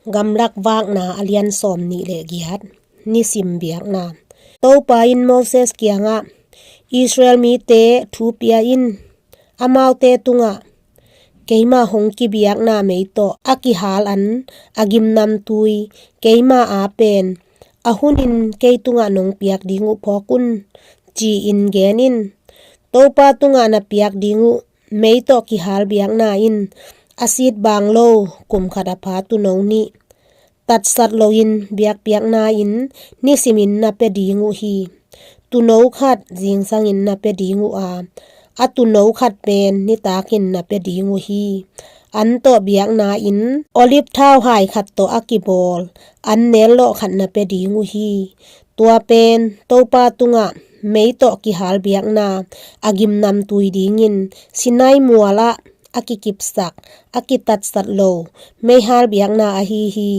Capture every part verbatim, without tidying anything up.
Gamlak Vakna a lian sawm nih le giat. Nisim biakna. Topa in Moses kiangah, Israel mite thu pia in, amaute tungah, keima hong kibiakna mei tawh a kihal an, a gimnamtui, keima a pen, a hunin kei tungah nong piak ding uh phawk un, ci-in gen in. Topa tungah na piak ding uh mei tawh kihal biakna in, a sit bang lo kum khat a pha tuuno nih, tatsat loin biakpiakna in nisimin na pia ding uh hi. Tuuno khat zingsangin na pia ding uh a, a tuuno khat pen nitakin na pia ding uh hi. An tawh biakna in olive thau hai khat tawh a kibawl an nel lawh khat na pia ding uh hi. Tua pen Topa tungah mei tawh kihal biakna, a gimnamtui dingin Sinai mualah a kikipsak, a kitatsat lo meihal biakna ahi hi.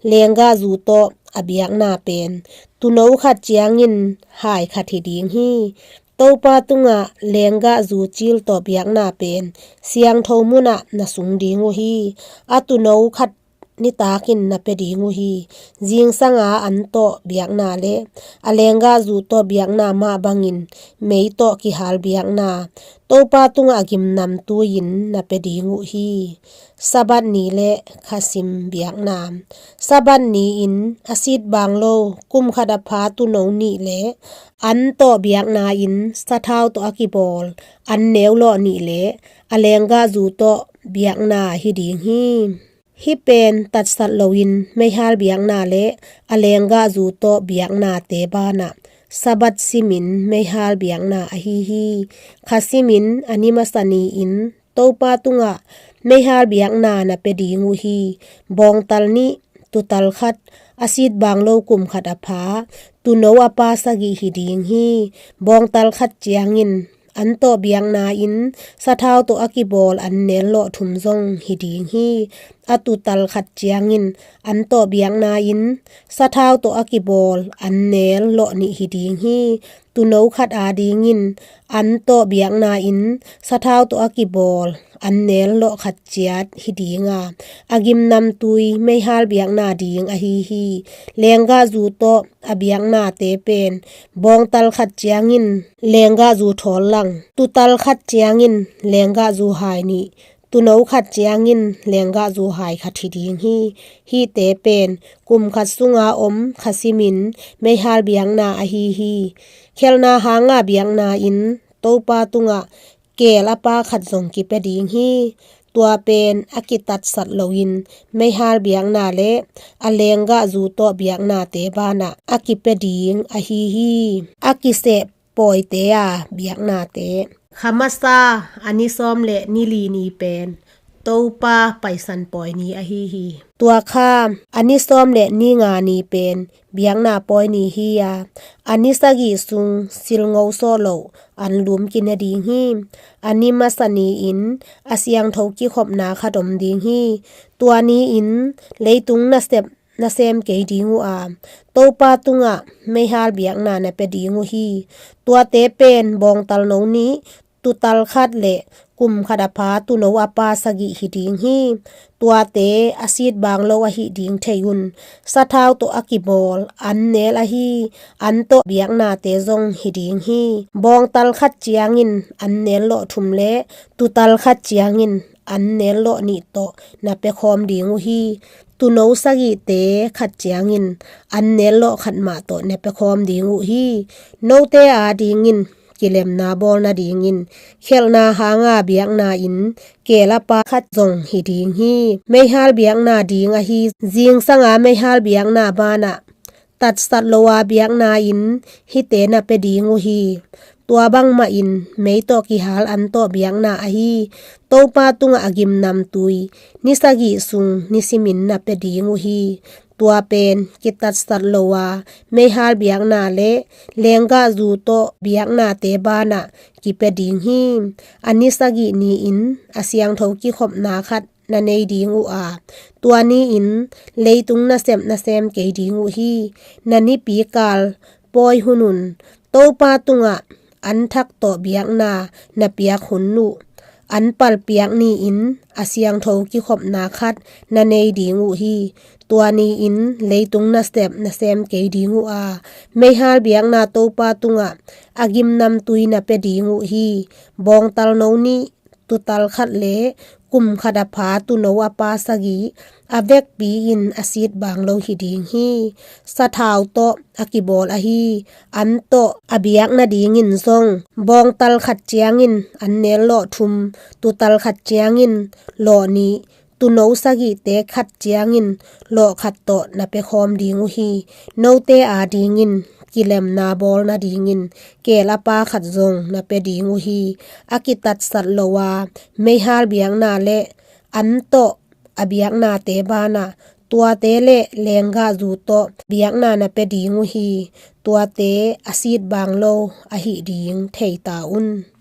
Lenggahzu tawh a biakna pen tuuno khat ciangin hai khat hi ding hi. Topa tungah lenggahzu cil tawh biakna pen siangtho munah na sung ding uh hi. A tuuno khat nitakin na pia ding uh hi. Zingsanga an tawh biakna le a lenggahzu tawh biakna mah bangin mei tawh kihal biakna, Topa tungah a gimnamtui-in na pia ding uh hi. Sabbath ni le khasim biakna. Sabbath ni-in a sit bang lo kum khat a pha tuuno nih le an tawh biakna in sathau tawh a kibawl an neu lawh nih le a lenggahzu tawh biakna hi ding hi. Hih pen tatsat loin meihal biakna le a lenggahzu tawh biaknate banah Sabbath simin meihal biakna ahi hi. Khasimin a ni masa ni-in Topa tungah meihal biakna na pia ding uh hi. Bawngtal nih, tuutal khat, a sit bang lo kum khat a pha tuuno a pa sagih hi ding hi. Bawngtal khat ciangin an tawh biakna in sathau tawh a kibawl an nel lawh thum zong hi ding hi. A tuutal khat ciangin an tawh biakna in sathau tawh a kibawl an nel lawh nih hi ding hi. Tuuno khat adingin an tawh biakna in sathau tawh a kibawl an nel lawh khat ciat hi ding a, a gimnamtui meihal biakna ding ahi hi. Lenggahzu tawh a biaknate pen bawngtal khat ciangin lenggahzu thawl lang, tuutal khat ciangin lenggahzu hai nih, tuuno khat ciangin lenggahzu hai khat hi ding hi. Hihte pen kum khat sunga om khasimin meihal biakna ahi hi. Khialhna hanga biakna in Topa tungah keel a pa khat zong kipia ding hi. Tua pen a kitatsat loin meihal biakna le a lenggahzu tawh biaknate banah a kipia ding ahi hi. A kiseh pawite a biaknate. Kha masa a ni sawm le ni li ni pen Topa Paisan Pawi ni ahi hi. Tua kha a ni sawm le ni nga ni pen biakna pawi ni hi a, a ni sagih sung silngo sawh loh anlum kine ding hi. A ni masa ni-in a siangtho kikhopna khat om ding hi. Tua ni-in leitung nasep nasem kei ding uh a, Topa tungah meihal biakna na pia ding uh hi. Tuate pen bawngtal no nih, tuutal khat le kum khat a pha tuuno a pa sagih hi ding hi. Tuate a sit bang lo ahi ding thei un. Sathau tawh a kibawl an nel ahi an tawh biaknate zong hi ding hi. Bawngtal khat ciangin an nel lawh thum le tuutal khat ciangin an nel lawh nih tawh na pia khawm ding uh hi. Tuuno sagihte khat ciangin an nel lawh khat mah tawh na pia khawm ding uh hi. Note adingin kilemna bawl nadingin khialhna hanga biakna in keel a pa khat zong hi ding hi. Meihal biakna ding ahi. Zingsanga meihal biakna banah tatsat lo a biakna in hihte na pia ding uh hi. Tua bangmahin mei tawh kihal an tawh biakna ahi Topa tungah a gimnamtui ni sagih sung nisimin na pia ding uh hi. Tua pen kitatsat lo a meihal biakna le lenggahzu tawh biaknate banah kipia ding hi. A ni sagih ni-in a siangtho kikhopna khat na nei ding uh a, tua ni-in leitung nasep nasem kei ding uh hi. Na nipi kal pawi hun un Topa tungah an thak tawh biakna na piak hun uh an palpiak ni-in a siangtho kikhopna khat na nei ding uh hi. Tua ni-in leitung nasep na sem kei ding uh a, meihal biakna Topa tungah a gimnamtui na pia ding uh hi. Bawngtal no nih, tuutal khat le kum khat a pha tuuno a pa sagih, a vekpi-in a sit bang lo hi ding hi. Sathau tawh a kibawl ahi an tawh a biak nadingin zong bawngtal khat ciangin an nel lawh thum, tuutal khat ciangin lawh nih, tuuno sagihte khat ciangin lawh khat tawh na pia khawm ding uh hi. Note adingin kilemna bawl nadingin keel a pa khat zong na pia ding uh hi. A kitatsat lo a meihal biakna le an tawh a biaknate banah, tuate le lenggahzu tawh biakna na pia ding uh hi. Tuate a sit bang lo ahih ding thei ta un.